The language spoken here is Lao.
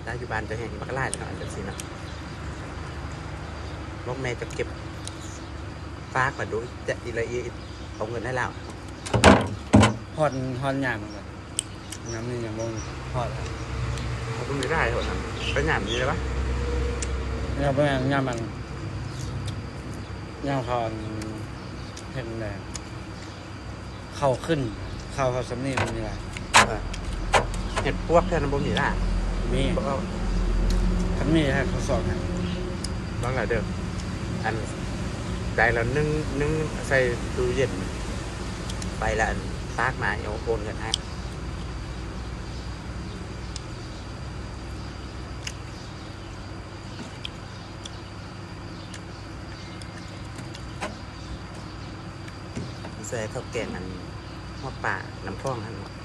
ລາວຢູ່ບ້ານຈະແຮງບັກຫຼາຍເນາະ ອັນຈັ່ງຊີ້ເນາະ. ບອກແມ່ຈະເກັບຝາກມາດູ ຈະອີລະອີເອົາເງິນໃຫ້ລາວ. ຮອດ ຮອດຍາມມັນກໍ ຍາມນີ້ຍັງບໍ່ຮອດ. ເຂົາບໍ່ມີຫຼາຍເທົ່ານັ້ນ ໄປຍາມນີ້ໄດ້ປະ? ຍາມ ຍາມມັນ ຍາມເຂົາອັນ ເຮັດແນວ ເຂົ້າຂຶ້ນ ເຂົ້າ ເຂົ້າສ່ຳນີ້ມັນມີຫຼາຍ. ເອີ ເຫັດປວກແທ້ນະ ບໍ່ມີລະ? ມີ ບໍ່ເອົາ. ຄັນມີໃຫ້ເຂົາສອກໃຫ້. ເບິ່ງລະເດີ ອັນ ໄດ້ລະໜຶ່ງ ໜຶ່ງໃສ່ຕູ້ເຢັນ ໄປລະ ອັນ ຝາກມາ ໂອນເງິນໃຫ້. ໃສ່ເຂົ້າແກງອັນ ຫົວປານ້ຳຂອງຫັ້ນເນາະ.